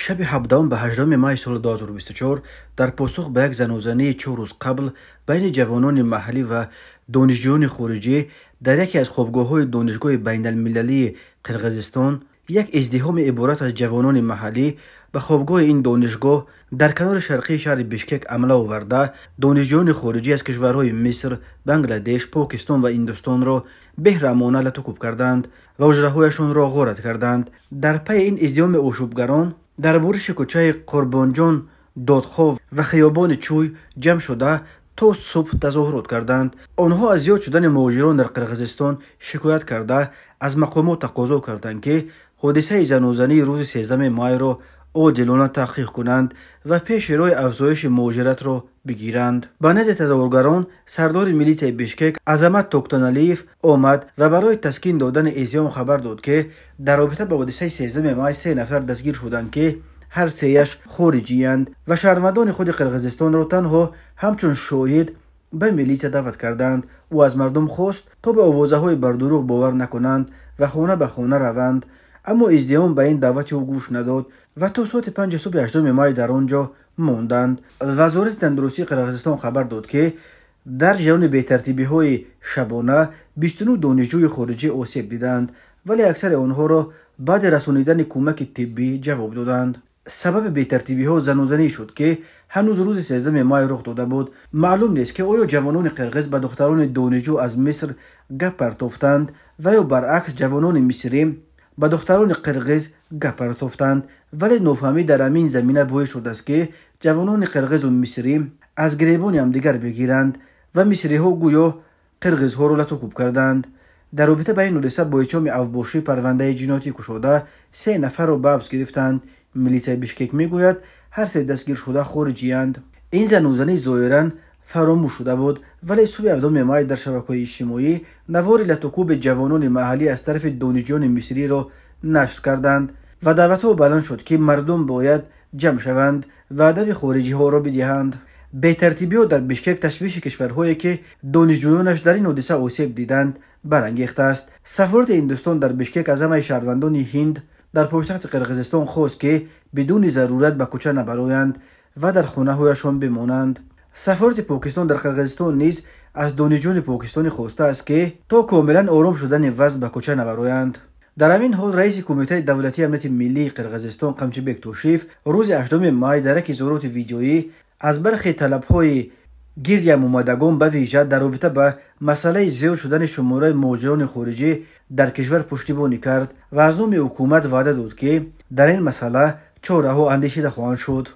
Шаби 17 ба 18 май соли 2024 дар посух ба як занозании 4 рӯз қабл байни ҷавонони маҳаллӣ ва донишҷӯёни хориҷӣ дар яке аз хобгоҳҳои Донишгоҳи байналмилалии Қирғизистон як издиҳоми иборат аз ҷавонони маҳаллӣ ба хобгоҳи ин донишгоҳ дар канори шарқии шаҳри Бишкек ҳамла оварда, донишҷӯёни хориҷӣ аз кишварҳои Миср, Бангладеш, Покистон ва Ҳиндустонро беҳраҳмона латукӯб карданд ва ҳуҷраҳояшонро ғорат карданд. Дар пайи ин издиҳоми ошӯбгарон дар буриши кӯчаи Қурбонҷон Додхов ва хиёбони Чӯй ҷамъ шуда то субҳ тазоҳурот карданд. Онҳо аз зиёд шудани муҳоҷирон дар Қирғизистон шикоят карда, аз мақомот тақозо карданд, ки ҳодисаи занозании рӯзи 13 майро одилона таҳқиқ кунанд ва пеши роҳи афзоиши муҳоҷиратро бигиранд. Ба назди тазоҳургарон сардори милитсияи Бишкек Азамат Токтоналиев омад ва барои таскин додани издиҳом хабар дод, ки дар робита ба ҳодисаи 13 май 3 нафар дастгир шуданд, ки ҳар сеяш хориҷиянд ва шаҳрвандони худи Қирғизистонро танҳо ҳамчун шоҳид ба милитсия даъват карданд. Ӯ аз мардум хост, то ба овозаҳои бардурӯғ бовар накунанд ва хона ба хона раванд. Аммо издиҳом ба ин даъвати ӯ гӯш надод ва то соати 5 субҳи 8 май дар он ҷо монданд. Вазорати тандурустии Қирғизистон хабар дод, ки дар ҷараёни бетартибиҳои шабона 29 донишҷӯи хориҷӣ осеб диданд, вале аксари онҳоро баъди расонидани кӯмаки тиббӣ ҷавоб доданд. Сабаби бетартибиҳо занозанӣ шуд, ки ҳанӯз рӯзи 13 май рух дода буд. Маълум нест, ки оё ҷавонони қирғиз ба духтарони донишҷӯ аз Миср гап партофтанд ва ё баръакс ҷавонони мисрӣ ба духтарони қирғиз гап партофтанд, вале нофаҳмӣ дар ҳамин замина боис шудааст, ки ҷавонони қирғизу мисрӣ аз гиребони ҳамдигар бигиранд ва мисриҳо гӯё қирғизҳоро латукӯб карданд. Дар робита ба ин ҳодиса бо иттиҳоми авбошӣ парвандаи ҷиноятӣ кушода, 3 нафарро ба ҳабс гирифтанд. Милитсияи Бишкек мегӯяд, ҳар се дастгиршуда хориҷиянд. Ин занозанӣ зоҳиран фаромӯш шуда буд, вале субҳи 7 май дар шабакаҳои иҷтимоӣ навори латукӯби ҷавонони маҳаллӣ аз тарафи донишҷӯёни мисриро нашр карданд ва даъватҳо баланд шуд, ки мардум бояд ҷамъ шаванд ва адаби хориҷиҳоро бидиҳанд. Бетартибиҳо дар Бишкек ташвиши кишварҳое, ки донишҷӯёнаш дар ин ҳодиса осеб диданд, барангехтааст. Сафорати Ҳиндустон дар Бишкек аз ҳамаи шаҳрвандони Ҳинд дар пойтахти Қирғизистон хост, ки бидуни зарурат ба кӯча набароянд ва дар хонаҳояшон бимонанд. Сафорати Покистон дар Қирғизистон низ аз донишҷӯёни покистонӣ хостааст, ки то комилан ором шудани вазъ ба кӯча набароянд. Дар ҳамин ҳол раиси Кумитаи давлатии амнияти миллии Қирғизистон Қамчибек Тошиев рӯзи 8 май дар як изҳороти видеоӣ аз бархе талабҳои гирдиҳамомадагон ба вижа дар робита ба масъалаи зиёд шудани шумораи муҳоҷирони хориҷӣ дар кишвар пуштибонӣ кард ва аз номи ҳукумат ваъда дод, ки дар ин масъала чораҳо андешида хоҳанд шуд.